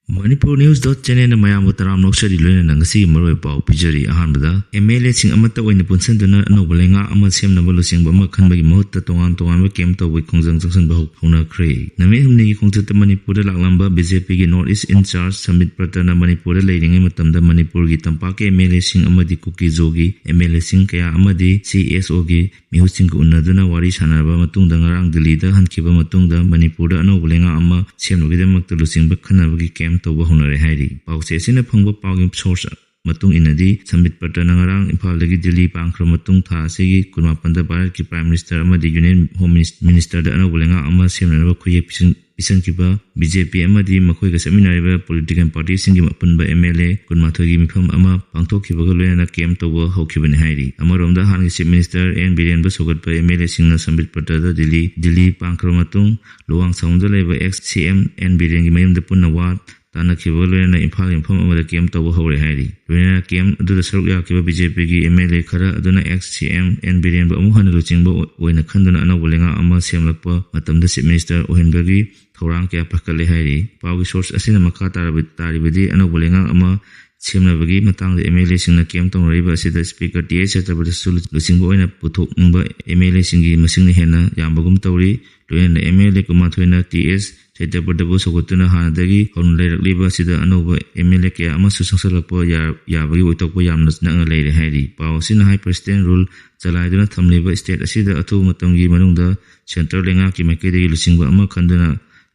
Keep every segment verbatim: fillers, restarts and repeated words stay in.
Manipur News dot channelꯅ ꯃꯌꯥꯝꯕꯨ ꯇꯔꯥꯝꯅ ꯑꯣꯛꯆꯔꯤ, ꯂꯣꯏꯅꯅ ꯉꯁꯤꯒꯤ ꯃꯔꯨꯑꯣꯏꯕ ꯄꯥꯎ ꯄꯤꯖꯔꯤ꯫ ꯑꯍꯥꯟꯕꯗ, MLAꯁꯤꯡ ꯑꯃꯠꯇ ꯑꯣꯏꯅ ꯄꯨꯟꯁꯤꯟꯗꯨꯅ ꯑꯅꯧꯕ ꯂꯩꯉꯥꯛ ꯑꯃ ꯁꯦꯝꯅꯕ ꯂꯨꯆꯤꯡꯕ ꯑꯃ ꯈꯟꯕꯒꯤ ꯃꯍꯨꯠꯇ ꯇꯣꯉꯥꯟ ꯇꯣꯉꯥꯟꯕ camp ꯇꯧꯕꯒꯤ ꯈꯣꯡꯖꯪ ꯆꯪꯁꯤꯟꯕ ꯍꯧ-, ꯍꯧꯅꯈ꯭ꯔꯦ꯫ ꯅꯨꯃꯤꯠ ꯍꯨꯝꯅꯤꯒꯤ ꯈꯣꯡꯆꯠꯇ ꯃꯅꯤꯄꯨꯔꯗ ꯂꯥꯛꯂꯝꯕ BJPꯒꯤ North East in-charge ꯁꯝꯕꯤꯠ ꯄ꯭ꯔꯇꯅ ꯃꯅꯤꯄꯨꯔꯗ ꯂꯩꯔꯤꯉꯩ ꯃꯇꯝꯗ ꯃꯅꯤꯄꯨꯔꯒꯤ ꯇꯝꯄꯥꯛꯀꯤ MLAꯁꯤꯡ ꯑꯃꯗꯤ ꯀꯨꯀꯤ-ꯖꯣꯒꯤ MLAꯁꯤꯡ ꯀꯌꯥ ꯑꯃꯗꯤ CSOꯒꯤ ꯃꯤꯍꯨꯠꯁꯤꯡꯒ ꯎꯅꯗꯨꯅ ꯋꯥꯔꯤ ꯁꯥꯟꯅꯔꯕ ꯃꯇꯨꯡꯗ ꯉꯔꯥꯡ ꯗꯤꯜꯂꯤꯗ ꯍꯟꯈꯤꯕ ꯃꯇꯨꯡꯗ ꯃꯅꯤꯄꯨꯔꯗ ꯑꯅꯧꯕ ꯂꯩꯉꯥꯛ ꯑꯃ ꯁꯦꯝꯅꯕꯒꯤꯗꯃꯛꯇ ꯂꯨꯆꯤꯡꯕ ꯈꯟꯅꯕꯒꯤ camp ꯇꯧꯕ ꯍꯧꯅꯔꯦ ꯍꯥꯏꯔꯤ꯫ ꯄꯥꯎꯆꯦ ꯑꯁꯤꯅ ꯐꯪꯕ ꯄꯥꯎꯒꯤ source ꯃꯇꯨꯡ ꯏꯟꯅꯗꯤ, ꯁꯝꯕꯤꯠ ꯄꯇ꯭ꯔꯅ ꯉꯔꯥꯡ ꯏꯝꯐꯥꯜꯗꯒꯤ ꯗꯤꯜꯂꯤ ꯄꯥꯡꯈ꯭ꯔꯕ ꯃꯇꯨꯡ ꯊꯥ ꯑꯁꯤꯒꯤ ꯀꯨꯟꯃꯥꯄꯟꯗ ꯚꯥꯔꯠꯀꯤ Prime Minister ꯑꯃꯗꯤ Union Home Minis-, Ministerꯗ ꯑꯅꯧꯕ ꯂꯩꯉꯥꯛ ꯑꯃ ꯁꯦꯝꯅꯅꯕ ꯈꯨꯠꯌꯦꯛ ꯄꯤꯁꯤꯟ-, ꯄꯤꯁꯤꯟꯈꯤꯕ BJP ꯑꯃꯗꯤ ꯃꯈꯣꯏꯒ ꯆꯠꯃꯤꯟꯅꯔꯤꯕ political partyꯁꯤꯡꯒꯤ ꯑꯄꯨꯟꯕ MLA ꯀꯨꯟꯃꯥꯊꯣꯏꯒꯤ ꯃꯤꯐꯝ ꯑꯃ ꯄꯥꯡꯊꯣꯛꯈꯤꯕꯒ ꯂꯣꯏꯅꯅ camp ꯇꯧꯕ ꯍꯧꯈꯤꯕꯅꯤ ꯍꯥꯏꯔꯤ꯫ ꯑꯃꯔꯣꯝꯗ, ꯍꯥꯟꯅꯒꯤ Chief Minister ꯑꯦꯟ ꯕꯤꯔꯦꯟꯕꯨ ꯁꯧꯒꯠꯄ MLAꯁꯤꯡꯅ ꯁꯝꯕꯤꯠ ꯄꯇ꯭ꯔꯗ ꯗꯤꯜꯂꯤ, ꯗꯤꯜꯂꯤ ꯄꯥꯡꯈ꯭ꯔꯕ ꯃꯇꯨꯡ ꯂꯨꯋꯥꯡꯁꯥꯡꯕꯝꯗ ꯂꯩꯕ ex CM ꯑꯦꯟ ꯕꯤꯔꯦꯟꯒꯤ ꯃꯌꯨꯝꯗ ꯄꯨꯟꯅ ꯋꯥ ꯇꯥꯟꯅꯈꯤꯕꯒ ꯂꯣꯏꯅꯅ ꯏꯝꯐꯥꯜꯒꯤ ꯃꯐꯝ ꯑꯃꯗ camp ꯇꯧꯕ ꯍꯧꯔꯦ ꯍꯥꯏꯔꯤ꯫ ꯂꯣꯏꯅꯅ camp ꯑꯗꯨꯗ ꯁꯔꯨꯛ ꯌꯥꯈꯤꯕ BJPꯒꯤ MLA ꯈꯔ ꯑꯗꯨꯅ ex CM ꯑꯦꯟ ꯕꯤꯔꯦꯟꯕꯨ ꯑꯃꯨꯛ ꯍꯟꯅ ꯂꯨꯆꯤꯡꯕ ꯑꯣꯏꯅ ꯈꯟꯗꯨꯅ ꯑꯅꯧꯕ ꯂꯩꯉꯥꯛ ꯑꯃ ꯁꯦꯝꯂꯛꯄ ꯃꯇꯝꯗ Chief Minister ꯑꯣꯏꯍꯟꯕꯒꯤ ꯊꯧꯔꯥꯡ ꯀꯌꯥ ꯄꯥꯏꯈꯠꯂꯦ ꯍꯥꯏꯔꯤ꯫ ꯄꯥꯎꯒꯤ source ꯑꯁꯤꯅ ꯃꯈꯥ ꯇꯥꯔꯕ-, ꯇꯥꯔꯤꯕꯗꯤ ꯑꯅꯧꯕ ꯂꯩꯉꯥꯛ ꯑꯃ ꯁꯦꯝꯅꯕꯒꯤ ꯃꯇꯥꯡꯗ MLAꯁꯤꯡꯅ camp ꯇꯧꯅꯔꯤꯕ ꯑꯁꯤꯗ Speaker ꯇꯤ ꯑꯦꯁ ꯁꯇ꯭ꯌꯄ꯭ꯔꯗꯁꯨ ꯂꯨꯆꯤꯡꯕ ꯑꯣꯏꯅ ꯄꯨꯊꯣꯛꯅꯤꯡꯕ MLAꯁꯤꯡꯒꯤ ꯃꯁꯤꯡꯅ ꯍꯦꯟꯅ ꯌꯥꯝꯕꯒꯨꯝ ꯇꯧꯔꯤ꯫ ꯂꯣꯏꯅꯅ MLA ꯀꯨꯟꯃꯥꯊꯣꯏꯅ ꯇꯤ ꯑꯦꯁ ꯁꯇ꯭ꯌꯄ꯭ꯔꯗꯕꯨ ꯁꯧꯒꯠꯇꯨꯅ ꯍꯥꯟꯅꯗꯒꯤ ꯍꯧꯅ ꯂꯩꯔꯛꯂꯤꯕ ꯑꯁꯤꯗ ꯑꯅꯧꯕ MLA ꯀꯌꯥ ꯑꯃꯁꯨ ꯆꯪꯁꯤꯜꯂꯛꯄ ꯌꯥ-, ꯌꯥꯕꯒꯤ ꯑꯣꯏꯊꯣꯛꯄ ꯌꯥꯝꯅ ꯅꯛꯅ ꯂꯩꯔꯦ ꯍꯥꯏꯔꯤ꯫ ꯄꯥꯎ ꯑꯁꯤꯅ ꯍꯥꯏ, President Rule ꯆꯂꯥꯏꯗꯨꯅ ꯊꯝꯂꯤꯕ state ꯑꯁꯤꯗ ꯑꯊꯨꯕ ꯃꯇꯝꯒꯤ ꯃꯅꯨꯡꯗ centre ꯂꯩꯉꯥꯛꯀꯤ ꯃꯥꯏꯀꯩꯗꯒꯤ ꯂꯨꯆꯤꯡꯕ ꯑꯃ ꯈꯟꯗꯨꯅ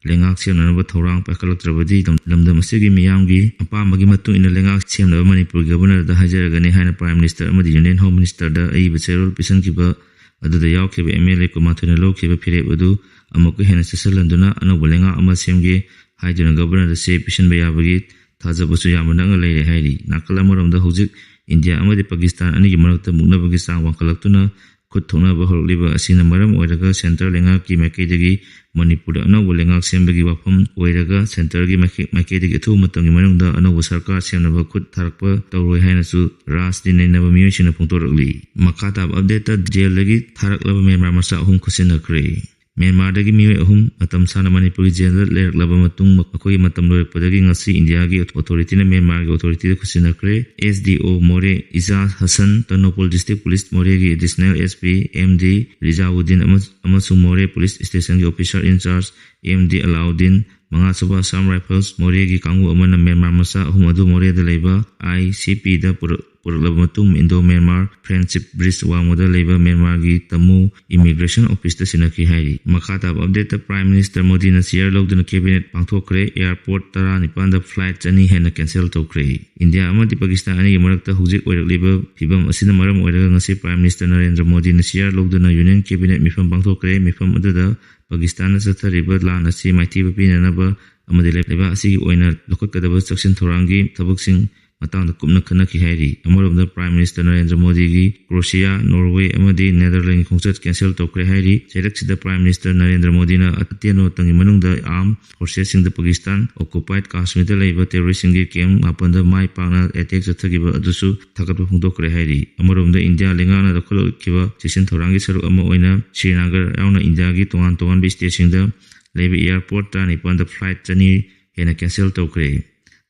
ꯂꯩꯉꯥꯛ ꯁꯦꯝꯅꯅꯕ ꯊꯧꯔꯥꯡ ꯄꯥꯏꯈꯠꯂꯛꯇ꯭ꯔꯕꯗꯤ ꯂꯝ-, ꯂꯝꯗꯝ ꯑꯁꯤꯒꯤ ꯃꯤꯌꯥꯝꯒꯤ ꯑꯄꯥꯝꯕꯒꯤ ꯃꯇꯨꯡ ꯏꯟꯅ ꯂꯩꯉꯥꯛ ꯁꯦꯝꯅꯕ ꯃꯅꯤꯄꯨꯔꯒꯤ Governorꯗ ꯍꯥꯏꯖꯔꯒꯅꯤ ꯍꯥꯏꯅ Prime Minister ꯑꯃꯗꯤ Union Home Ministerꯗ ꯑꯏꯕ ꯆꯦꯔꯣꯜ ꯄꯤꯁꯤꯟꯈꯤꯕ ꯑꯗꯨꯗ ꯌꯥꯎꯈꯤꯕ MLA ꯀꯨꯟꯃꯥꯊꯣꯏꯅ ꯂꯧꯈꯤꯕ ꯐꯤꯔꯦꯞ ꯑꯗꯨ ꯑꯃꯨꯛꯀ ꯍꯦꯟꯅ ꯆꯦꯠꯁꯤꯜꯍꯟꯗꯨꯅ ꯑꯅꯧꯕ ꯂꯩꯉꯥꯛ ꯑꯃ ꯁꯦꯝꯒꯦ ꯍꯥꯏꯗꯨꯅ Governorꯗ ꯆꯦ ꯄꯤꯁꯤꯟꯕ ꯌꯥꯕꯒꯤ ꯊꯥꯖꯕꯁꯨ ꯌꯥꯝꯅ ꯅꯛꯅ ꯂꯩꯔꯦ ꯍꯥꯏꯔꯤ꯫ ꯅꯥꯀꯜ ꯑꯃꯔꯣꯝꯗ, ꯍꯧꯖꯤꯛ ꯏꯟꯗꯤꯌꯥ ꯑꯃꯗꯤ ꯄꯥꯀꯤꯁꯇꯥꯟ ꯑꯅꯤꯒꯤ ꯃꯔꯛꯇ ꯃꯨꯛꯅꯕꯒꯤ ꯆꯥꯡ ꯋꯥꯡꯈꯠꯂꯛꯇꯨꯅ ꯈꯨꯠ ꯊꯣꯛꯅꯕ ꯍꯧꯔꯛꯂꯤꯕ ꯑꯁꯤꯅ ꯃꯔꯝ ꯑꯣꯏꯔꯒ centre ꯂꯩꯉꯥꯛꯀꯤ ꯃꯥꯏꯀꯩꯗꯒꯤ ꯃꯅꯤꯄꯨꯔꯗ ꯑꯅꯧꯕ ꯂꯩꯉꯥꯛ ꯁꯦꯝꯕꯒꯤ ꯋꯥꯐꯝ ꯑꯣꯏꯔꯒ centreꯒꯤ ꯃꯥꯏꯀꯩ-, ꯃꯥꯏꯀꯩꯗꯒꯤ ꯑꯊꯨꯕ ꯃꯇꯝꯒꯤ ꯃꯅꯨꯡꯗ ꯑꯅꯧꯕ ꯁꯔꯀꯥꯔ ꯁꯦꯝꯅꯕ ꯈꯨꯠ ꯊꯥꯔꯛꯄ ꯇꯧꯔꯣꯏ ꯍꯥꯏꯅꯁꯨ ꯔꯥꯖꯅꯤꯇꯤ ꯅꯩꯅꯕ ꯃꯤꯑꯣꯏꯁꯤꯡꯅ ꯐꯣꯡꯗꯣꯔꯛꯂꯤ꯫ ꯃꯈꯥ ꯇꯥꯕ updateꯇ jailꯗꯒꯤ ꯊꯥꯔꯛꯂꯕ ꯃ꯭ꯌꯥꯟꯃꯥꯔ ꯃꯆꯥ ꯑꯍꯨꯝ ꯈꯨꯠꯁꯤꯟꯅꯈ꯭ꯔꯦ꯫ ꯃ꯭ꯌꯥꯟꯃꯥꯔꯗꯒꯤ ꯃꯤꯑꯣꯏ ꯑꯍꯨꯝ ꯃꯇꯝ ꯁꯥꯡꯅ ꯃꯅꯤꯄꯨꯔꯒꯤ ꯖꯦꯜꯗ ꯂꯩꯔꯛꯂꯕ ꯃꯇꯨꯡ, ꯃꯈꯣꯏꯒꯤ ꯃꯇꯝ ꯂꯣꯏꯔꯛꯄꯗꯒꯤ ꯉꯁꯤ ꯏꯟꯗꯤꯌꯥꯒꯤ ꯑꯣꯊꯣꯔꯤꯇꯤꯅ ꯃ꯭ꯌꯥꯟꯃꯥꯔꯒꯤ ꯑꯣꯊꯣꯔꯤꯇꯤꯗ ꯈꯨꯠꯁꯤꯟꯅꯈ꯭ꯔꯦ꯫ ꯑꯦꯁ D O Moreh Iza Hasan, Tengnoupal district police ꯃꯣꯔꯦꯒꯤ additional S P M D Rizauddin ꯑꯃ-, ꯑꯃꯁꯨꯡ ꯃꯣꯔꯦ ꯄꯨꯂꯤꯁ ꯁ꯭ꯇꯦꯁꯟꯒꯤ officer in charge M D Alauddin, ꯃꯉꯥꯁꯨꯕ ꯑꯁꯥꯝ ꯔꯥꯏꯐꯜꯁ ꯃꯣꯔꯦꯒꯤ ꯀꯥꯡꯕꯨ ꯑꯃꯅ ꯃ꯭ꯌꯥꯟꯃꯥꯔ ꯃꯆꯥ ꯑꯍꯨꯝ ꯑꯗꯨ ꯃꯣꯔꯦꯗ ꯂꯩꯕ ꯑꯥꯏ ꯁꯤ ꯄꯤꯗ ꯄꯨꯔꯛ-, ꯄꯨꯔꯛꯂꯕ ꯃꯇꯨꯡ, ꯏꯟꯗꯣ ꯃ꯭ꯌꯥꯟꯃꯥꯔ ꯐ꯭ꯔꯦꯟꯗꯁꯤꯞ ꯕ꯭ꯔꯤꯖ ꯋꯥꯡꯃꯗ ꯂꯩꯕ ꯃ꯭ꯌꯥꯟꯃꯥꯔꯒꯤ ꯇꯃꯨ ꯏꯃꯤꯒ꯭ꯔꯦꯁꯟ ꯑꯣꯐꯤꯁꯇ ꯁꯤꯟꯅꯈꯤ ꯍꯥꯏꯔꯤ꯫ ꯃꯈꯥ ꯇꯥꯕ ꯑꯞꯗꯦꯠꯇ, ꯄ꯭ꯔꯥꯏꯝ ꯃꯤꯅꯤꯁꯇꯔ ꯃꯣꯗꯤꯅ ꯆꯤꯌꯔ ꯂꯧꯗꯨꯅ ꯀꯦꯕꯤꯅꯦꯠ ꯄꯥꯡꯊꯣꯛꯈ꯭ꯔꯦ꯫ ꯑꯦꯌꯥꯔꯄꯣꯔꯠ ꯇꯔꯥꯅꯤꯄꯥꯟꯗ ꯐ꯭ꯂꯥꯏꯠ ꯆꯅꯤ ꯍꯦꯟꯅ ꯀꯦꯟꯁꯦꯜ ꯇꯧꯈ꯭ꯔꯦ꯫ ꯏꯟꯗꯤꯌꯥ ꯑꯃꯗꯤ ꯄꯥꯀꯤꯁꯇꯥꯟ ꯑꯅꯤꯒꯤ ꯃꯔꯛꯇ ꯍꯧꯖꯤꯛ ꯑꯣꯏꯔꯛꯂꯤꯕ ꯐꯤꯕꯝ ꯑꯁꯤꯅ ꯃꯔꯝ ꯑꯣꯏꯔꯒ ꯉꯁꯤ ꯄ꯭ꯔꯥꯏꯝ ꯃꯤꯅꯤꯁꯇꯔ ꯅꯔꯦꯟꯗ꯭ꯔ ꯃꯣꯗꯤꯅ ꯆꯤꯌꯔ ꯂꯧꯗꯨꯅ ꯌꯨꯅꯤꯌꯟ ꯀꯦꯕꯤꯅꯦꯠ ꯃꯤꯐꯝ ꯄꯥꯡꯊꯣꯛꯈ꯭ꯔꯦ꯫ ꯃꯤꯐꯝ ꯑꯗꯨꯗ ꯄꯥꯀꯤꯁꯇꯥꯟꯗ ꯆꯠꯊꯔꯤꯕ ꯂꯥꯟ ꯑꯁꯤ ꯃꯥꯏꯊꯤꯕ ꯄꯤꯅꯅꯕ ꯑꯃꯗꯤ ꯂꯩ-, ꯂꯩꯕꯥꯛ ꯑꯁꯤꯒꯤ ꯑꯣꯏꯅ ꯂꯧꯈꯠꯀꯗꯕ ꯆꯦꯛꯁꯤꯟ ꯊꯧꯔꯥꯡꯒꯤ ꯊꯕꯛꯁꯤꯡ ꯃꯇꯥꯡꯗ ꯀꯨꯞꯅ ꯈꯟꯅꯈꯤ ꯍꯥꯏꯔꯤ꯫ ꯑꯃꯔꯣꯝꯗ, ꯄ꯭ꯔꯥꯏꯝ ꯃꯤꯅꯤꯁꯇꯔ ꯅꯔꯦꯟꯗ꯭ꯔ ꯃꯣꯗꯤꯒꯤ ꯀ꯭ꯔꯣꯁꯤꯌꯥ, ꯅꯣꯔꯋꯦ ꯑꯃꯗꯤ ꯅꯦꯗꯔꯂꯦꯟꯒꯤ ꯈꯣꯡꯆꯠ ꯀꯦꯟꯁꯦꯜ ꯇꯧꯈ꯭ꯔꯦ ꯍꯥꯏꯔꯤ꯫ ꯆꯩꯔꯛꯁꯤꯗ ꯄ꯭ꯔꯥꯏꯝ ꯃꯤꯅꯤꯁꯇꯔ ꯅꯔꯦꯟꯗ꯭ꯔ ꯃꯣꯗꯤꯅ ꯑꯇꯦꯟꯕ ꯃꯇꯝꯒꯤ ꯃꯅꯨꯡꯗ ꯑꯥꯔꯝ ꯐꯣꯔꯁꯦꯁꯁꯤꯡꯗ ꯄꯥꯀꯤꯁꯇꯥꯟ ꯑꯣꯀꯨꯄꯥꯏꯗ ꯀꯥꯁꯃꯤꯔꯗ ꯂꯩꯕ ꯇꯦꯔꯣꯔꯤꯁꯁꯤꯡꯒꯤ ꯀꯦꯝꯞ ꯃꯥꯄꯟꯗ ꯃꯥꯏ ꯄꯥꯛꯅ ꯑꯦꯇꯦꯛ ꯆꯠꯊꯈꯤꯕ ꯑꯗꯨꯁꯨ ꯊꯥꯒꯠꯄ ꯐꯣꯡꯗꯣꯛꯈ꯭ꯔꯦ ꯍꯥꯏꯔꯤ꯫ ꯑꯃꯔꯣꯝꯗ, ꯏꯟꯗꯤꯌꯥ ꯂꯩꯉꯥꯛꯅ ꯂꯧꯈꯠꯂꯛꯈꯤꯕ ꯆꯦꯛꯁꯤꯟ ꯊꯧꯔꯥꯡꯒꯤ ꯁꯔꯨꯛ ꯑꯃ ꯑꯣꯏꯅ ꯁ꯭ꯔꯤꯅꯒꯔ ꯌꯥꯎꯅ ꯏꯟꯗꯤꯌꯥꯒꯤ ꯇꯣꯉꯥꯟ ꯇꯣꯉꯥꯟꯕ ꯁ꯭ꯇꯦꯠꯁꯤꯡꯗ ꯂꯩꯕ ꯑꯦꯌꯥꯔꯄꯣꯔꯠ ꯇꯔꯥꯅꯤꯄꯥꯟꯗ ꯐ꯭ꯂꯥꯏꯠ ꯆꯅꯤ ꯍꯦꯟꯅ ꯀꯦꯟꯁꯦꯜ ꯇꯧꯈ꯭ꯔꯦ꯫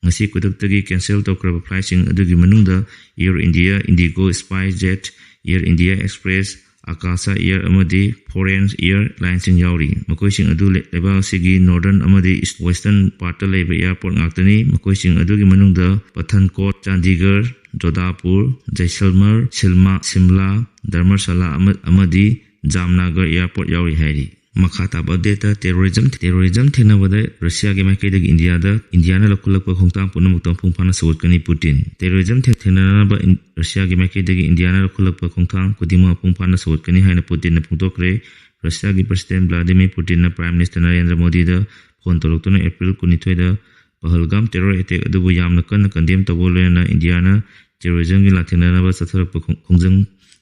ꯉꯁꯤ ꯈꯨꯗꯛꯇꯒꯤ ꯀꯦꯟꯁꯦꯜ ꯇꯧꯈ꯭ꯔꯕ ꯐ꯭ꯂꯥꯏꯠꯁꯤꯡ ꯑꯗꯨꯒꯤ ꯃꯅꯨꯡꯗ Air India, IndiGo, SpiceJet, Air India Express, Akasa Air ꯑꯃꯗꯤ ꯐꯣꯔꯦꯟ ꯑꯦꯌꯔꯂꯥꯏꯟꯁꯤꯡ ꯌꯥꯎꯔꯤ꯫ ꯃꯈꯣꯏꯁꯤꯡ ꯑꯗꯨ ꯂꯩ-, ꯂꯩꯕꯥꯛ ꯑꯁꯤꯒꯤ ꯅꯣꯔꯗꯔꯟ ꯑꯃꯗꯤ ꯏꯁ-, ꯋꯦꯁꯇꯔꯟ ꯄꯥꯔꯠꯇ ꯂꯩꯕ ꯑꯦꯌꯥꯔꯄꯣꯔꯠ ꯉꯥꯛꯇꯅꯤ꯫ ꯃꯈꯣꯏꯁꯤꯡ ꯑꯗꯨꯒꯤ ꯃꯅꯨꯡꯗ ꯄꯊꯟꯀꯣꯠ, ꯆꯥꯟꯗꯤꯒꯔ, ꯖꯣꯗꯥꯄꯨꯔ, ꯖꯩꯁꯜꯃꯔ, ꯁꯤꯜꯃꯥ, ꯁꯤꯝꯂꯥ, ꯙꯔꯃꯁꯥꯂꯥ ꯑꯃ-, ꯑꯃꯗꯤ ꯖꯥꯝꯅꯥꯒꯔ ꯑꯦꯌꯥꯔꯄꯣꯔꯠ ꯌꯥꯎꯔꯤ ꯍꯥꯏꯔꯤ꯫ ꯃꯈꯥ ꯇꯥꯕ ꯑꯞꯗꯦꯠꯇ, ꯇꯦꯔꯣꯔꯤꯖꯝ, ꯇꯦꯔꯣꯔꯤꯖꯝ ꯊꯦꯡꯅꯕꯗ ꯔꯁꯤꯌꯥꯒꯤ ꯃꯥꯏꯀꯩꯗꯒꯤ ꯏꯟꯗꯤꯌꯥꯗ, ꯏꯟꯗꯤꯌꯥꯅ ꯂꯧꯈꯠꯂꯛꯄ ꯈꯣꯡꯊꯥꯡ ꯄꯨꯝꯅꯃꯛꯇ ꯃꯄꯨꯡ ꯐꯥꯅ ꯁꯧꯒꯠꯀꯅꯤ ꯄꯨꯇꯤꯟ꯫ ꯇꯦꯔꯣꯔꯤꯖꯝ ꯊꯦ-, ꯊꯦꯡꯅꯅꯕ ꯏꯟ-, ꯔꯁꯤꯌꯥꯒꯤ ꯃꯥꯏꯀꯩꯗꯒꯤ ꯏꯟꯗꯤꯌꯥꯅ ꯂꯧꯈꯠꯂꯛꯄ ꯈꯣꯡꯊꯥꯡ ꯈꯨꯗꯤꯡꯃꯛ ꯃꯄꯨꯡ ꯐꯥꯅ ꯁꯧꯒꯠꯀꯅꯤ ꯍꯥꯏꯅ ꯄꯨꯇꯤꯟꯅ ꯐꯣꯡꯗꯣꯛꯈ꯭ꯔꯦ꯫ ꯔꯁꯤꯌꯥꯒꯤ ꯄ꯭ꯔꯁꯤꯗꯦꯟ ꯚ꯭ꯂꯥꯗꯤꯃꯤꯔ ꯄꯨꯇꯤꯟꯅ ꯄ꯭ꯔꯥꯏꯝ ꯃꯤꯅꯤꯁꯇꯔ ꯅꯔꯦꯟꯗ꯭ꯔ ꯃꯣꯗꯤꯗ ꯐꯣꯟ ꯇꯧꯔꯛꯇꯨꯅ ꯑꯦꯄ꯭ꯔꯤꯜ ꯀꯨꯟꯅꯤꯊꯣꯏꯗ ꯄꯍꯜꯒꯥꯝ ꯇꯦꯔꯣꯔ ꯑꯦꯇꯦꯛ ꯑꯗꯨꯕꯨ ꯌꯥꯝꯅ ꯀꯟꯅ ꯀꯟꯗꯦꯝ ꯇꯧꯕ ꯂꯣꯏꯅꯅ ꯏꯟꯗꯤꯌꯥꯅ ꯇꯦꯔꯣꯔꯤꯖꯝꯒꯤ ꯂꯥꯟꯊꯦꯡꯅꯅꯕ ꯆꯠꯊꯔꯛꯄ ꯈꯣꯡ-, ꯈꯣꯡꯖꯪ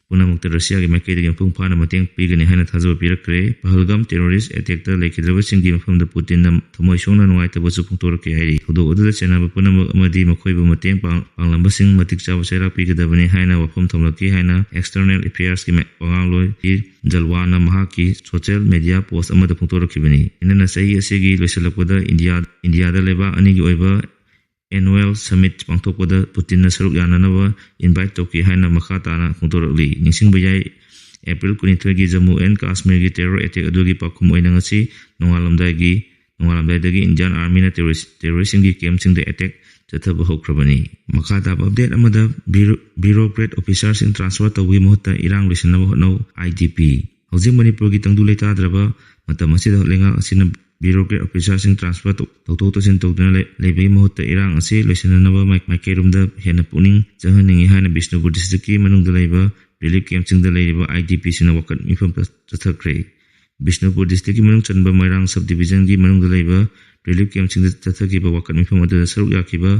ꯄꯨꯝꯅꯃꯛꯇ ꯔꯁꯤꯌꯥꯒꯤ ꯃꯥꯏꯀꯩꯗꯒꯤ ꯃꯄꯨꯡ ꯐꯥꯅ ꯃꯇꯦꯡ ꯄꯤꯒꯅꯤ ꯍꯥꯏꯅ ꯊꯥꯖꯕ ꯄꯤꯔꯛꯈ꯭ꯔꯦ꯫ ꯄꯍꯜꯒꯥꯝ terrorist attackꯇ ꯂꯩꯈꯤꯗ꯭ꯔꯕꯁꯤꯡꯒꯤ ꯃꯐꯝꯗ ꯄꯨꯇꯤꯟꯅ ꯊꯃꯣꯏ ꯁꯣꯛꯅ ꯅꯨꯡꯉꯥꯏꯇꯕꯁꯨ ꯐꯣꯡꯗꯣꯔꯛꯈꯤ ꯍꯥꯏꯔꯤ꯫ ꯊꯧꯗꯣꯛ ꯑꯗꯨꯗ ꯆꯦꯟꯅꯕ ꯄꯨꯝꯅꯃꯛ ꯑꯃꯗꯤ ꯃꯈꯣꯏꯕꯨ ꯃꯇꯦꯡ ꯄꯥꯡ-, ꯄꯥꯡꯂꯝꯕꯁꯤꯡ ꯃꯇꯤꯛ ꯆꯥꯕ ꯆꯩꯔꯥꯛ ꯄꯤꯒꯗꯕꯅꯤ ꯍꯥꯏꯅ ꯋꯥꯐꯝ ꯊꯝꯂꯛꯈꯤ ꯍꯥꯏꯅ External Affairsꯀꯤ ꯃ-, ꯋꯥꯉꯥꯡꯂꯣꯏ ꯖꯜꯋꯥꯅ ꯃꯍꯥꯛꯀꯤ social media post ꯑꯃꯗ ꯐꯣꯡꯗꯣꯔꯛꯈꯤꯕꯅꯤ꯫ ꯂꯣꯏꯅꯅ ꯆꯍꯤ ꯑꯁꯤꯒꯤ ꯂꯣꯏꯁꯤꯜꯂꯛꯄꯗ ꯏꯟꯗꯤꯌꯥ, ꯏꯟꯗꯤꯌꯥꯗ ꯂꯩꯕꯥꯛ ꯑꯅꯤꯒꯤ ꯑꯣꯏꯕ annual summit ꯄꯥꯡꯊꯣꯛꯄꯗ ꯄꯨꯇꯤꯟꯅ ꯁꯔꯨꯛ ꯌꯥꯅꯅꯕ invite ꯇꯧꯈꯤ ꯍꯥꯏꯅ ꯃꯈꯥ ꯇꯥꯅ ꯐꯣꯡꯗꯣꯔꯛꯂꯤ꯫ ꯅꯤꯡꯁꯤꯡꯕ ꯌꯥꯏ, April ꯀꯨꯟꯅꯤꯊꯣꯏꯒꯤ Jammu and Kashmirꯒꯤ terror attack ꯑꯗꯨꯒꯤ ꯄꯥꯎꯈꯨꯝ ꯑꯣꯏꯅ ꯉꯁꯤ ꯅꯣꯡꯉꯥꯜꯂꯝꯗꯥꯏꯒꯤ, ꯅꯣꯡꯉꯥꯜꯂꯝꯗꯥꯏꯗꯒꯤ Indian Armyꯅ terrorist, terroristꯁꯤꯡꯒꯤ campꯁꯤꯡꯗ attack ꯆꯠꯊꯕ ꯍꯧꯈ꯭ꯔꯕꯅꯤ꯫ ꯃꯈꯥ ꯇꯥꯕ update ꯑꯃꯗ, bureau-, bureaucrat officerꯁꯤꯡ transfer ꯇꯧꯕꯒꯤ ꯃꯍꯨꯠꯇ ꯏꯔꯥꯡ ꯂꯣꯏꯁꯤꯟꯅꯕ ꯍꯣꯠꯅꯧ, IDP꯫ ꯍꯧꯖꯤꯛ ꯃꯅꯤꯄꯨꯔꯒꯤ ꯇꯪꯗꯨ ꯂꯩꯇꯥꯗ꯭ꯔꯕ ꯃꯇꯝ ꯑꯁꯤꯗ ꯂꯩꯉꯥꯛ ꯑꯁꯤꯅ bureaucrat officerꯁꯤꯡ transfer ꯇꯧ-, ꯇꯧꯊꯣꯛ ꯇꯧꯁꯤꯟ ꯇꯧꯗꯨꯅ ꯂꯩ-, ꯂꯩꯕꯒꯤ ꯃꯍꯨꯠꯇ ꯏꯔꯥꯡ ꯑꯁꯤ ꯂꯣꯏꯁꯤꯟꯅꯅꯕ ꯃꯥꯏ-, ꯃꯥꯏꯀꯩꯔꯣꯝꯗ ꯍꯦꯟꯅ ꯄꯨꯛꯅꯤꯡ ꯆꯪꯍꯟꯅꯤꯡꯏ ꯍꯥꯏꯅ ꯕꯤꯁꯅꯨꯄꯨꯔ districtꯀꯤ ꯃꯅꯨꯡꯗ ꯂꯩꯕ relief campꯁꯤꯡꯗ ꯂꯩꯔꯤꯕ IDPꯁꯤꯡꯅ ꯋꯥꯀꯠ ꯃꯤꯐꯝ ꯆꯠꯊꯈ꯭ꯔꯦ꯫ ꯕꯤꯁꯅꯨꯄꯨꯔ districtꯀꯤ ꯃꯅꯨꯡ ꯆꯟꯕ ꯃꯣꯏꯔꯥꯡ subdivisionꯒꯤ ꯃꯅꯨꯡꯗ ꯂꯩꯕ relief campꯁꯤꯡꯗ ꯆꯠꯊꯈꯤꯕ ꯋꯥꯀꯠ ꯃꯤꯐꯝ ꯑꯗꯨꯗ ꯁꯔꯨꯛ ꯌꯥꯈꯤꯕ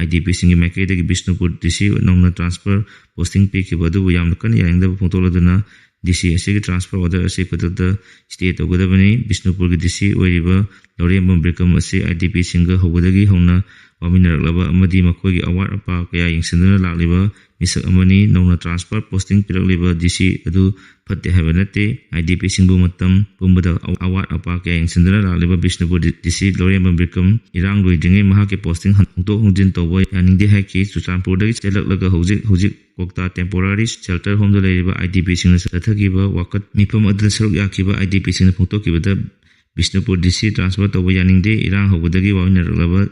IDPꯁꯤꯡꯒꯤ ꯃꯥꯏꯀꯩꯗꯒꯤ ꯕꯤꯁꯅꯨꯄꯨꯔ DC ꯅꯧꯅ transfer posting ꯄꯤꯈꯤꯕ ꯑꯗꯨꯕꯨ ꯌꯥꯝꯅ ꯀꯟꯅ ꯌꯥꯅꯤꯡꯗꯕ ꯐꯣꯡꯗꯣꯛꯂꯗꯨꯅ DC ꯑꯁꯤꯒꯤ transfer order ꯑꯁꯤ ꯈꯨꯗꯛꯇ stay ꯇꯧꯒꯗꯕꯅꯤ꯫ ꯕꯤꯁꯅꯨꯄꯨꯔꯒꯤ DC ꯑꯣꯏꯔꯤꯕ ꯂꯧꯔꯦꯝꯕꯝ ꯕꯤꯀ꯭ꯔꯝ ꯑꯁꯤ IDPꯁꯤꯡꯒ ꯍꯧꯕꯗꯒꯤ ꯍꯧꯅ ꯋꯥꯃꯤꯟꯅꯔꯛꯂꯕ ꯑꯃꯗꯤ ꯃꯈꯣꯏꯒꯤ ꯑꯋꯥꯠ ꯑꯄꯥ ꯀꯌꯥ ꯌꯦꯡꯁꯤꯟꯗꯨꯅ ꯂꯥꯛꯂꯤꯕ ꯃꯤꯁꯛ ꯑꯃꯅꯤ꯫ ꯅꯧꯅ transfer posting ꯄꯤꯔꯛꯂꯤꯕ DC ꯑꯗꯨ ꯐꯠꯇꯦ ꯍꯥꯏꯕ ꯅꯠꯇꯦ꯫ IDPꯁꯤꯡꯕꯨ ꯃꯇꯝ ꯄꯨꯝꯕꯗ ꯑꯋꯥꯠ ꯑꯄꯥ ꯀꯌꯥ ꯌꯦꯡꯁꯤꯟꯗꯨꯅ ꯂꯥꯛꯂꯤꯕ ꯕꯤꯁꯅꯨꯄꯨꯔ DC ꯂꯧꯔꯦꯝꯕꯝ ꯕꯤꯀ꯭ꯔꯝ ꯏꯔꯥꯡ ꯂꯣꯏꯗ꯭ꯔꯤꯉꯩ ꯃꯍꯥꯛꯀꯤ posting ꯍꯣꯡꯗꯣꯛ ꯍꯣꯡꯖꯤꯟ ꯇꯧꯕ ꯌꯥꯅꯤꯡꯗꯦ ꯍꯥꯏꯈꯤ꯫ ꯆꯨꯔꯆꯥꯟꯄꯨꯔꯗꯒꯤ ꯆꯦꯜꯂꯛꯂꯒ ꯍꯧꯖꯤꯛ ꯍꯧꯖꯤꯛ ꯀꯣꯛꯇꯥ temporary shelter homeꯗ ꯂꯩꯔꯤꯕ IDPꯁꯤꯡꯅ ꯆꯠꯊꯈꯤꯕ ꯋꯥꯀꯠ ꯃꯤꯐꯝ ꯑꯗꯨꯗ ꯁꯔꯨꯛ ꯌꯥꯈꯤꯕ IDPꯁꯤꯡꯅ ꯐꯣꯡꯗꯣꯛꯈꯤꯕꯗ, ꯕꯤꯁꯅꯨꯄꯨꯔ DC transfer ꯇꯧꯕ ꯌꯥꯅꯤꯡꯗꯦ꯫ ꯏꯔꯥꯡ ꯍꯧꯕꯗꯒꯤ ꯋꯥꯃꯤꯟꯅꯔꯛꯂꯕ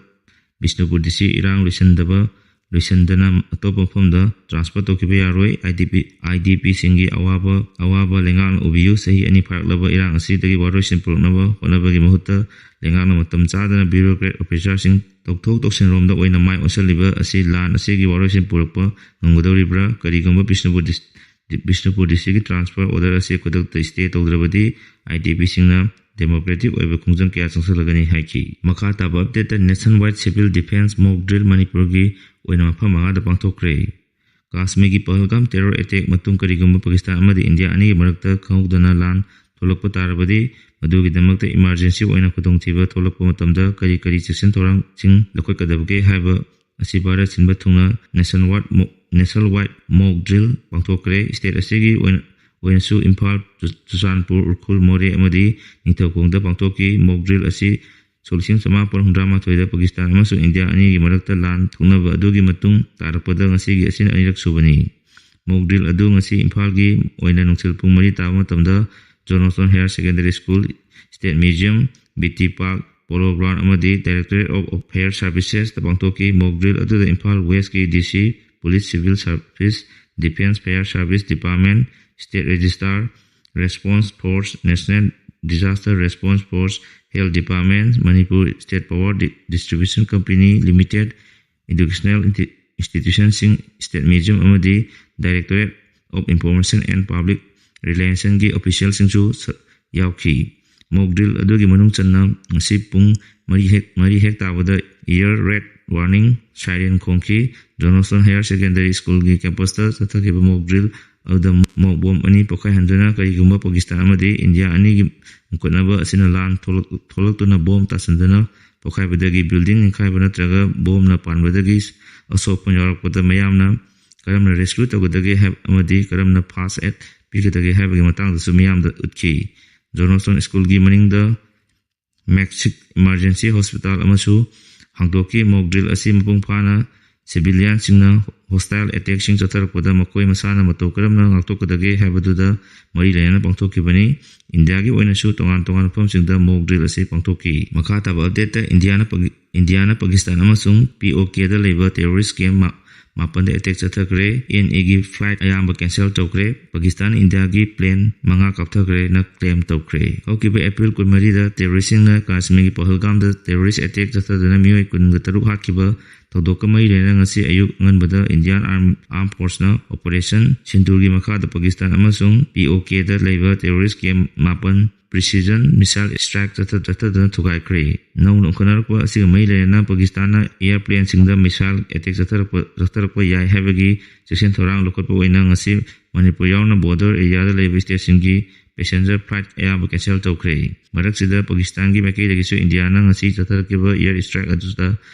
ꯕꯤꯁꯅꯨꯄꯨꯔ DC ꯏꯔꯥꯡ ꯂꯣꯏꯁꯤꯟꯗꯕ, ꯂꯣꯏꯁꯤꯟꯗꯅ ꯑꯇꯣꯞꯄ ꯃꯐꯝꯗ transfer ꯇꯧꯈꯤꯕ ꯌꯥꯔꯣꯏ꯫ IDP, IDPꯁꯤꯡꯒꯤ ꯑꯋꯥꯕ, ꯑꯋꯥꯕ ꯂꯩꯉꯥꯛꯅ ꯎꯕꯤꯌꯨ꯫ ꯆꯍꯤ ꯑꯅꯤ ꯐꯥꯔꯛꯂꯕ ꯏꯔꯥꯡ ꯑꯁꯤꯗꯒꯤ ꯋꯥꯔꯣꯏꯁꯤꯟ ꯄꯨꯔꯛꯅꯕ ꯍꯣꯠꯅꯕꯒꯤ ꯃꯍꯨꯠꯇ ꯂꯩꯉꯥꯛꯅ ꯃꯇꯝ ꯆꯥꯗꯅ bureaucrat officerꯁꯤꯡ ꯇꯧꯊꯣꯛ ꯇꯧꯁꯤꯟꯔꯣꯝꯗ ꯑꯣꯏꯅ ꯃꯥꯏ ꯑꯣꯟꯁꯤꯜꯂꯤꯕ ꯑꯁꯤ ꯂꯥꯟ ꯑꯁꯤꯒꯤ ꯋꯥꯔꯣꯏꯁꯤꯟ ꯄꯨꯔꯛꯄ ꯉꯝꯒꯗꯧꯔꯤꯕ꯭ꯔꯥ? ꯀꯔꯤꯒꯨꯝꯕ ꯕꯤꯁꯅꯨꯄꯨꯔ ꯗꯤꯁ-, ꯕꯤꯁꯅꯨꯄꯨꯔ DCꯒꯤ transfer order ꯑꯁꯤ ꯈꯨꯗꯛꯇ stay ꯇꯧꯗ꯭ꯔꯕꯗꯤ IDPꯁꯤꯡꯅ democratic ꯑꯣꯏꯕ ꯈꯣꯡꯖꯪ ꯀꯌꯥ ꯆꯪꯁꯤꯜꯂꯒꯅꯤ ꯍꯥꯏꯈꯤ꯫ ꯃꯈꯥ ꯇꯥꯕ updateꯇ nationwide civil defence mock drill ꯃꯅꯤꯄꯨꯔꯒꯤ ꯑꯣꯏꯅ ꯃꯐꯝ ꯃꯉꯥꯗ ꯄꯥꯡꯊꯣꯛꯈ꯭ꯔꯦ꯫ ꯀꯥꯁꯃꯤꯔꯒꯤ ꯄꯍꯜꯒꯥꯝ terror attack ꯃꯇꯨꯡ ꯀꯔꯤꯒꯨꯝꯕ ꯄꯥꯀꯤꯁꯇꯥꯟ ꯑꯃꯗꯤ ꯏꯟꯗꯤꯌꯥ ꯑꯅꯤꯒꯤ ꯃꯔꯛꯇ ꯈꯪꯍꯧꯗꯅ ꯂꯥꯟ ꯊꯣꯛꯂꯛꯄ ꯇꯥꯔꯕꯗꯤ, ꯃꯗꯨꯒꯤꯗꯃꯛꯇ emergency ꯑꯣꯏꯅ ꯈꯨꯗꯣꯡꯊꯤꯕ ꯊꯣꯛꯂꯛꯄ ꯃꯇꯝꯗ ꯀꯔꯤ ꯀꯔꯤ ꯆꯦꯛꯁꯤꯟ ꯊꯧꯔꯥꯡꯁꯤꯡ ꯂꯧꯈꯠꯀꯗꯕꯒꯦ ꯍꯥꯏꯕ ꯑꯁꯤ ꯚꯥꯔꯠ ꯁꯤꯟꯕ ꯊꯨꯡꯅ nationwide mo-, nationwide mock drill ꯄꯥꯡꯊꯣꯛꯈ꯭ꯔꯦ꯫ State ꯑꯁꯤꯒꯤ ꯑꯣꯏꯅ, ꯑꯣꯏꯅꯁꯨ ꯏꯝꯐꯥꯜ, ꯆꯨ-, ꯆꯨꯔꯆꯥꯟꯄꯨꯔ, ꯎꯈ꯭ꯔꯨꯜ, ꯃꯣꯔꯦ ꯑꯃꯗꯤ ꯅꯤꯡꯊꯧꯈꯣꯡꯗ ꯄꯥꯡꯊꯣꯛꯈꯤ꯫ Mock drill ꯑꯁꯤ ꯁꯣꯛ ꯂꯤꯁꯤꯡ ꯆꯃꯥꯄꯟ ꯍꯨꯝꯗ꯭ꯔꯥ ꯃꯥꯊꯣꯏꯗ ꯄꯥꯀꯤꯁꯇꯥꯟ ꯑꯃꯁꯨꯡ ꯏꯟꯗꯤꯌꯥ ꯑꯅꯤꯒꯤ ꯃꯔꯛꯇ ꯂꯥꯟ ꯊꯣꯛꯅꯕ ꯑꯗꯨꯒꯤ ꯃꯇꯨꯡ ꯇꯥꯔꯛꯄꯗ ꯉꯁꯤꯒꯤ ꯑꯁꯤꯅ ꯑꯅꯤꯔꯛ ꯁꯨꯕꯅꯤ꯫ Mock drill ꯑꯗꯨ ꯉꯁꯤ ꯏꯝꯐꯥꯜꯒꯤ ꯑꯣꯏꯅ ꯅꯨꯡꯊꯤꯜ ꯄꯨꯡ ꯃꯔꯤ ꯇꯥꯕ ꯃꯇꯝꯗ John Austin Higher Secondary School, State Museum, B T Park, Polo Ground ꯑꯃꯗꯤ Directorate of Fire Services ꯇ ꯄꯥꯡꯊꯣꯛꯈꯤ꯫ Mock drill ꯑꯗꯨꯗ ꯏꯝꯐꯥꯜ West ꯀꯤ D C, Police, Civil Service, Defence, Fire Service Department, State Registrar, Response Force, National Disaster Response Force, Health Department, Manipur State Power Di-, Distribution Company Limited, educational insti-, institution ꯁꯤꯡ, State Museum ꯑꯃꯗꯤ Directorate of Information and Public Relation ꯒꯤ official ꯁꯤꯡꯁꯨ ꯁ-, ꯌꯥꯎꯈꯤ꯫ Mock drill ꯑꯗꯨꯒꯤ ꯃꯅꯨꯡ ꯆꯟꯅ ꯉꯁꯤ ꯄꯨꯡ ꯃꯔꯤ ꯍꯦꯛ, ꯃꯔꯤ ꯍꯦꯛ ꯇꯥꯕꯗ air raid warning siren ꯈꯣꯡꯈꯤ꯫ John Austin Higher Secondary School ꯒꯤ campus ꯇ ꯆꯠꯊꯈꯤꯕ mock drill ꯑꯗꯨꯗ mock bomb ꯑꯅꯤ ꯄꯣꯈꯥꯏꯍꯟꯗꯨꯅ ꯀꯔꯤꯒꯨꯝꯕ ꯄꯥꯀꯤꯁꯇꯥꯟ ꯑꯃꯗꯤ ꯏꯟꯗꯤꯌꯥ ꯑꯅꯤꯒꯤ ꯃꯨꯛꯀꯠꯅꯕ ꯑꯁꯤꯅ ꯂꯥꯟ ꯊꯣꯛꯂꯛ-, ꯊꯣꯛꯂꯛꯇꯨꯅ bomb ꯇꯥꯁꯤꯟꯗꯨꯅ ꯄꯣꯈꯥꯏꯕꯗꯒꯤ building ꯅꯤꯡꯈꯥꯏꯕ ꯅꯠꯇ꯭ꯔꯒ bomb ꯅ ꯄꯥꯟꯕꯗꯒꯤ ꯑꯁꯣꯛꯄ ꯌꯥꯎꯔꯛꯄꯗ ꯃꯤꯌꯥꯝꯅ ꯀꯔꯝꯅ rescue ꯇꯧꯒꯗꯒꯦ ꯍꯥꯏꯕ ꯑꯃꯗꯤ ꯀꯔꯝꯅ first aid ꯄꯤꯒꯗꯒꯦ ꯍꯥꯏꯕꯒꯤ ꯃꯇꯥꯡꯗꯁꯨ ꯃꯤꯌꯥꯝꯗ ꯎꯠꯈꯤ꯫ John Austin School ꯒꯤ ꯃꯅꯤꯡꯗ Maxich Emergency Hospital ꯑꯃꯁꯨ ꯍꯥꯡꯗꯣꯛꯈꯤ꯫ Mock drill ꯑꯁꯤ ꯃꯄꯨꯡ ꯐꯥꯅ civilian ꯁꯤꯡꯅ hostile attack ꯁꯤꯡ ꯆꯠꯊꯔꯛꯄꯗ ꯃꯈꯣꯏ ꯃꯁꯥꯅ ꯃꯇꯧ ꯀꯔꯝꯅ ꯉꯥꯛꯊꯣꯛꯀꯗꯒꯦ ꯍꯥꯏꯕꯗꯨꯗ ꯃꯔꯤ ꯂꯩꯅꯅ ꯄꯥꯡꯊꯣꯛꯈꯤꯕꯅꯤ꯫ ꯏꯟꯗꯤꯌꯥꯒꯤ ꯑꯣꯏꯅꯁꯨ ꯇꯣꯉꯥꯟ ꯇꯣꯉꯥꯟꯕ ꯃꯐꯝꯁꯤꯡꯗ mock drill ꯑꯁꯤ ꯄꯥꯡꯊꯣꯛꯈꯤ꯫ ꯃꯈꯥ ꯇꯥꯕ update ꯇ ꯏꯟꯗꯤꯌꯥꯅ ꯄꯥꯀꯤ-, ꯏꯟꯗꯤꯌꯥꯅ ꯄꯥꯀꯤꯁꯇꯥꯟ ꯑꯃꯁꯨꯡ P O K ꯗ ꯂꯩꯕ terrorist camp ꯃꯥ-, ꯃꯥꯄꯟꯗ attack ꯆꯠꯊꯈ꯭ꯔꯦ꯫ N A ꯒꯤ flight ꯑꯌꯥꯝꯕ cancel ꯇꯧꯈ꯭ꯔꯦ꯫ ꯄꯥꯀꯤꯁꯇꯥꯟ ꯏꯟꯗꯤꯌꯥꯒꯤ plane ꯃꯉꯥ ꯀꯥꯞꯊꯈ꯭ꯔꯦꯅ claim ꯇꯧꯈ꯭ꯔꯦ꯫ ꯍꯧꯈꯤꯕ April ꯀꯨꯟꯃꯔꯤꯗ terrorist ꯁꯤꯡꯅ ꯀꯥꯁꯃꯤꯔꯒꯤ ꯄꯍꯜꯒꯥꯝꯗ terrorist attack ꯆꯠꯊꯗꯨꯅ ꯃꯤꯑꯣꯏ ꯀꯨꯟꯒ ꯇꯔꯨꯛ ꯍꯥꯠꯈꯤꯕ ꯊꯧꯗꯣꯛꯀ ꯃꯔꯤ ꯂꯩꯅꯅ ꯉꯁꯤ ꯑꯌꯨꯛ ꯑꯉꯟꯕꯗ Indian Arm-, Armed Force ꯅ Operation ꯁꯤꯟꯗꯨꯔꯒꯤ ꯃꯈꯥꯗ ꯄꯥꯀꯤꯁꯇꯥꯟ ꯑꯃꯁꯨꯡ P O K ꯗ ꯂꯩꯕ terrorist camp ꯃꯥꯄꯟ precision missile strike ꯆꯠꯊ-, ꯆꯠꯊꯗꯨꯅ ꯊꯨꯒꯥꯏꯈ꯭ꯔꯦ꯫ ꯅꯧꯅ ꯎꯪꯈꯠꯅꯔꯛꯄ ꯑꯁꯤꯒ ꯃꯔꯤ ꯂꯩꯅꯅ ꯄꯥꯀꯤꯁꯇꯥꯟꯅ airplane ꯁꯤꯡꯗ missile attack ꯆꯠꯊꯔꯛꯄ, ꯆꯠꯊꯔꯛꯄ ꯌꯥꯏ ꯍꯥꯏꯕꯒꯤ ꯆꯦꯛꯁꯤꯟ ꯊꯧꯔꯥꯡ ꯂꯧꯈꯠꯄ ꯑꯣꯏꯅ ꯉꯁꯤ ꯃꯅꯤꯄꯨꯔ ꯌꯥꯎꯅ border area ꯗ ꯂꯩꯕ state ꯁꯤꯡꯒꯤ passenger flight ꯑꯌꯥꯝꯕ cancel ꯇꯧꯈ꯭ꯔꯦ꯫ ꯃꯔꯛꯁꯤꯗ ꯄꯥꯀꯤꯁꯇꯥꯟꯒꯤ ꯃꯥꯏꯀꯩꯗꯒꯤꯁꯨ ꯏꯟꯗꯤꯌꯥꯅ ꯉꯁꯤ ꯆꯠꯊꯔꯛꯈꯤꯕ air strike ꯑꯗꯨꯗ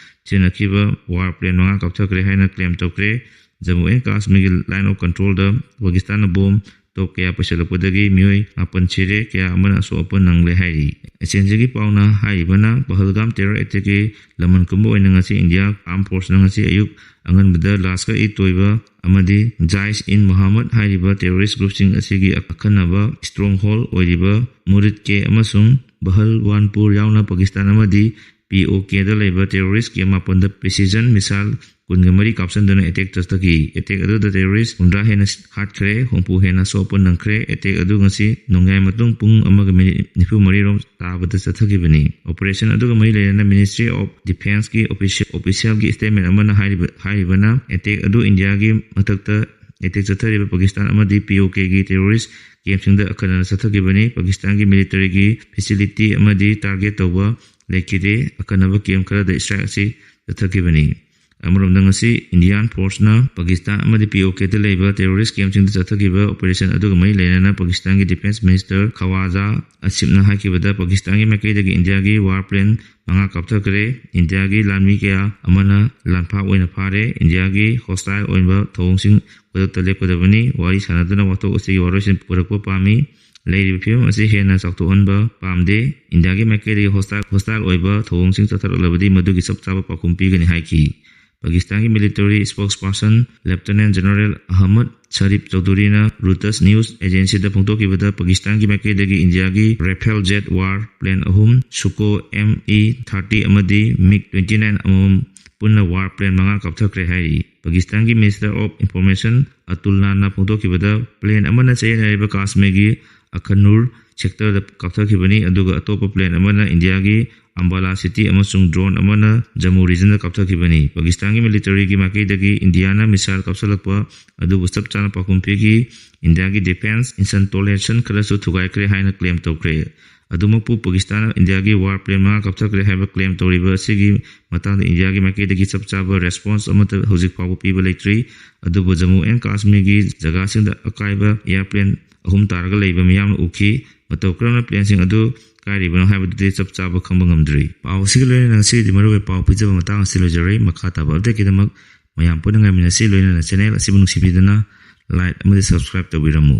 ꯁꯤꯖꯤꯟꯅꯈꯤꯕ war plane ꯃꯉꯥ ꯀꯥꯞꯊꯈ꯭ꯔꯦ ꯍꯥꯏꯅ claim ꯇꯧꯈ꯭ꯔꯦ꯫ ꯖꯝꯃꯨ ꯑꯦꯟ ꯀꯥꯁꯃꯤꯔꯒꯤ line of control ꯗ ꯄꯥꯀꯤꯁꯇꯥꯟꯅ bomb ꯇꯣꯞ ꯀꯌꯥ ꯄꯩꯁꯤꯜꯂꯛꯄꯗꯒꯤ ꯃꯤꯑꯣꯏ ꯃꯥꯄꯟ ꯁꯤꯔꯦ, ꯀꯌꯥ ꯑꯃꯅ ꯑꯁꯣꯛ ꯑꯄꯟ ꯅꯪꯂꯦ ꯍꯥꯏꯔꯤ꯫ ꯑꯦꯁ ꯑꯦꯟ ꯖꯤꯒꯤ ꯄꯥꯎꯅ ꯍꯥꯏꯔꯤꯕꯅ ꯄꯍꯜꯒꯥꯝ terror attack ꯀꯤ ꯂꯃꯟ ꯈꯨꯝꯕ ꯑꯣꯏꯅ ꯉꯁꯤ ꯏꯟꯗꯤꯌꯥ Armed Force ꯅ ꯉꯁꯤ ꯑꯌꯨꯛ ꯑꯉꯟꯕꯗ ꯂꯁꯀꯔ-ꯏ-ꯇꯣꯏꯕ ꯑꯃꯗꯤ Jaish-e-Mohammed ꯍꯥꯏꯔꯤꯕ terrorist group ꯁꯤꯡ ꯑꯁꯤꯒꯤ ꯑꯈꯟꯅꯕ stronghold ꯑꯣꯏꯔꯤꯕ ꯃꯨꯔꯤꯗ ꯀꯦ ꯑꯃꯁꯨꯡ ꯕꯍꯜꯋꯥꯟꯄꯨꯔ ꯌꯥꯎꯅ ꯄꯥꯀꯤꯁꯇꯥꯟ ꯑꯃꯗꯤ P O K ꯗ ꯂꯩꯕ terrorist camp ꯃꯥꯄꯟꯗ precision missile ꯀꯨꯟꯒ ꯃꯔꯤ ꯀꯥꯞꯁꯤꯟꯗꯨꯅ attack ꯆꯠꯊꯈꯤ꯫ Attack ꯑꯗꯨꯗ terrorist ꯍꯨꯝꯗ꯭ꯔꯥ ꯍꯦꯟꯅ ꯍꯥꯠꯈ꯭ꯔꯦ, ꯍꯨꯝꯐꯨ ꯍꯦꯟꯅ ꯑꯁꯣꯛ ꯑꯄꯟ ꯅꯪꯈ꯭ꯔꯦ꯫ Attack ꯑꯗꯨ ꯉꯁꯤ ꯅꯣꯡꯌꯥꯏ ꯃꯇꯨꯡ ꯄꯨꯡ ꯑꯃꯒ minute ꯅꯤꯐꯨ ꯃꯔꯤ ꯔꯣꯝ ꯇꯥꯕꯗ ꯆꯠꯊꯈꯤꯕꯅꯤ꯫ Operation ꯑꯗꯨꯒ ꯃꯔꯤ ꯂꯩꯅꯅ Ministry of Defence ꯀꯤ official, official ꯒꯤ statement ꯑꯃꯅ ꯍꯥꯏꯔꯤꯕ, ꯍꯥꯏꯔꯤꯕꯅ attack ꯑꯗꯨ ꯏꯟꯗꯤꯌꯥꯒꯤ ꯃꯊꯛꯇ attack ꯆꯠꯊꯔꯤꯕ ꯄꯥꯀꯤꯁꯇꯥꯟ ꯑꯃꯗꯤ P O K ꯒꯤ terrorist camp ꯁꯤꯡꯗ ꯑꯈꯟꯅꯅ ꯆꯠꯊꯈꯤꯕꯅꯤ꯫ ꯄꯥꯀꯤꯁꯇꯥꯟꯒꯤ military ꯒꯤ facility ꯑꯃꯗꯤ target ꯇꯧꯕ ꯂꯩꯈꯤꯗꯦ꯫ ꯑꯈꯟꯅꯕ camp ꯈꯔꯗ strike ꯑꯁꯤ ꯆꯠꯊꯈꯤꯕꯅꯤ꯫ ꯑꯃꯔꯣꯝꯗ ꯉꯁꯤ Indian Force ꯅ ꯄꯥꯀꯤꯁꯇꯥꯟ ꯑꯃꯗꯤ P O K ꯗ ꯂꯩꯕ terrorist camp ꯁꯤꯡꯗ ꯆꯠꯊꯈꯤꯕ operation ꯑꯗꯨꯒ ꯃꯔꯤ ꯂꯩꯅꯅ ꯄꯥꯀꯤꯁꯇꯥꯟꯒꯤ Defence Minister ꯈꯋꯥꯖꯥ ꯑꯁꯤꯐꯅ ꯍꯥꯏꯈꯤꯕꯗ ꯄꯥꯀꯤꯁꯇꯥꯟꯒꯤ ꯃꯥꯏꯀꯩꯗꯒꯤ ꯏꯟꯗꯤꯌꯥꯒꯤ war plane ꯃꯉꯥ ꯀꯥꯞꯊꯈ꯭ꯔꯦ꯫ ꯏꯟꯗꯤꯌꯥꯒꯤ ꯂꯥꯟꯃꯤ ꯀꯌꯥ ꯑꯃꯅ ꯂꯥꯟꯐꯥ ꯑꯣꯏꯅ ꯐꯥꯔꯦ꯫ ꯏꯟꯗꯤꯌꯥꯒꯤ hostile ꯑꯣꯏꯕ ꯊꯧꯑꯣꯡꯁꯤꯡ ꯈꯨꯗꯛꯇ ꯂꯦꯞꯀꯗꯕꯅꯤ꯫ ꯋꯥꯔꯤ ꯁꯥꯟꯅꯗꯨꯅ ꯋꯥꯊꯣꯛ ꯑꯁꯤꯒꯤ ꯋꯥꯔꯣꯏꯁꯤꯟ ꯄꯨꯔꯛꯄ ꯄꯥꯝꯃꯤ꯫ ꯂꯩꯔꯤꯕ ꯐꯤꯕꯝ ꯑꯁꯤ ꯍꯦꯟꯅ ꯆꯥꯎꯊꯣꯛꯍꯟꯕ ꯄꯥꯝꯗꯦ꯫ ꯏꯟꯗꯤꯌꯥꯒꯤ ꯃꯥꯏꯀꯩꯗꯒꯤ hostile, hostile ꯑꯣꯏꯕ ꯊꯧꯑꯣꯡꯁꯤꯡ ꯆꯠꯊꯔꯛꯂꯕꯗꯤ ꯃꯗꯨꯒꯤ ꯆꯞ ꯆꯥꯕ ꯄꯥꯎꯈꯨꯝ ꯄꯤꯒꯅꯤ ꯍꯥꯏꯈꯤ꯫ ꯄꯥꯀꯤꯁꯇꯥꯟꯒꯤ military spokesperson Lieutenant General Ahmad Sharif Chowdhury ꯅ Reuters news agency ꯗ ꯐꯣꯡꯗꯣꯛꯈꯤꯕꯗ ꯄꯥꯀꯤꯁꯇꯥꯟꯒꯤ ꯃꯥꯏꯀꯩꯗꯒꯤ ꯏꯟꯗꯤꯌꯥꯒꯤ Rafale jet war plane ꯑꯍꯨꯝ, Sukhoi M E thirty ꯑꯃꯗꯤ MiG twenty nine ꯑꯃꯃꯝ ꯄꯨꯟꯅ war plane ꯃꯉꯥ ꯀꯥꯞꯊꯈ꯭ꯔꯦ ꯍꯥꯏꯔꯤ꯫ ꯄꯥꯀꯤꯁꯇꯥꯟꯒꯤ Minister of Information ꯑꯇꯨꯜ ꯅꯥꯟꯅ ꯐꯣꯡꯗꯣꯛꯈꯤꯕꯗ plane ꯑꯃꯅ ꯆꯌꯦꯠꯅꯔꯤꯕ ꯀꯥꯁꯃꯤꯔꯒꯤ ꯑꯈꯅꯨꯔ sector ꯗ ꯀꯥꯞꯊꯈꯤꯕꯅꯤ, ꯑꯗꯨꯒ ꯑꯇꯣꯞꯄ plane ꯑꯃꯅ ꯏꯟꯗꯤꯌꯥꯒꯤ ꯑꯝꯕꯥꯂꯥ ꯁꯤꯇꯤ ꯑꯃꯁꯨꯡ drone ꯑꯃꯅ ꯖꯝꯃꯨ regionꯗ ꯀꯥꯞꯊꯈꯤꯕꯅꯤ꯫ ꯄꯥꯀꯤꯁꯇꯥꯟꯒꯤ militaryꯒꯤ ꯃꯥꯏꯀꯩꯗꯒꯤ ꯏꯟꯗꯤꯌꯥꯅ missile ꯀꯥꯞꯁꯤꯜꯂꯛꯄ ꯑꯗꯨꯕꯨ ꯆꯞ ꯆꯥꯅ ꯄꯥꯎꯈꯨꯝ ꯄꯤꯈꯤ꯫ ꯏꯟꯗꯤꯌꯥꯒꯤ defence installation ꯈꯔꯁꯨ ꯊꯨꯒꯥꯏꯈ꯭ꯔꯦ ꯍꯥꯏꯅ claim ꯇꯧꯈ꯭ꯔꯦ꯫ ꯑꯗꯨꯃꯛꯄꯨ ꯄꯥꯀꯤꯁꯇꯥꯟꯅ ꯏꯟꯗꯤꯌꯥꯒꯤ war plane ꯃꯉꯥ ꯀꯥꯞꯊꯈ꯭ꯔꯦ ꯍꯥꯏꯕ claim ꯇꯧꯔꯤꯕ ꯑꯁꯤꯒꯤ ꯃꯇꯥꯡꯗ ꯏꯟꯗꯤꯌꯥꯒꯤ ꯃꯥꯏꯀꯩꯗꯒꯤ ꯆꯞ ꯆꯥꯕ response ꯑꯃꯠꯇ ꯍꯧꯖꯤꯛ ꯐꯥꯎꯕ ꯄꯤꯕ ꯂꯩꯇ꯭ꯔꯤ꯫ ꯑꯗꯨꯕꯨ ꯖꯝꯃꯨ and ꯀꯥꯁꯃꯤꯔꯒꯤ ꯖꯒꯥꯁꯤꯡꯗ ꯑꯀꯥꯏꯕ airplane ꯑꯍꯨꯝ ꯇꯥꯔꯒ ꯂꯩꯕ ꯃꯤꯌꯥꯝꯅ ꯎꯈꯤ꯫ ꯃꯇꯧ ꯀꯔꯝꯅ planeꯁꯤꯡ ꯑꯗꯨ ꯀꯥꯏꯔꯤꯕꯅꯣ ꯍꯥꯏꯕꯗꯨꯗꯤ ꯆꯞ ꯆꯥꯕ ꯈꯪꯕ ꯉꯝꯗ꯭ꯔꯤ꯫ ꯄꯥꯎ ꯑꯁꯤꯒ ꯂꯣꯏꯅꯅ ꯉꯁꯤꯒꯤꯗꯤ ꯃꯔꯨꯑꯣꯏꯕ ꯄꯥꯎ ꯄꯤꯖꯕ ꯃꯇꯥꯡ ꯑꯁꯤ ꯂꯣꯏꯖꯔꯦ꯫ ꯃꯈꯥ ꯇꯥꯕ updateꯀꯤꯗꯃꯛ ꯃꯌꯥꯝ ꯄꯨꯟꯅ ꯉꯥꯏꯃꯤꯟꯅꯁꯤ꯫ ꯂꯣꯏꯅꯅ channel ꯑꯁꯤꯕꯨ ꯅꯨꯡꯁꯤꯕꯤꯗꯨꯅ like ꯑꯃꯗꯤ subscribe ꯇꯧꯕꯤꯔꯝꯃꯨ꯫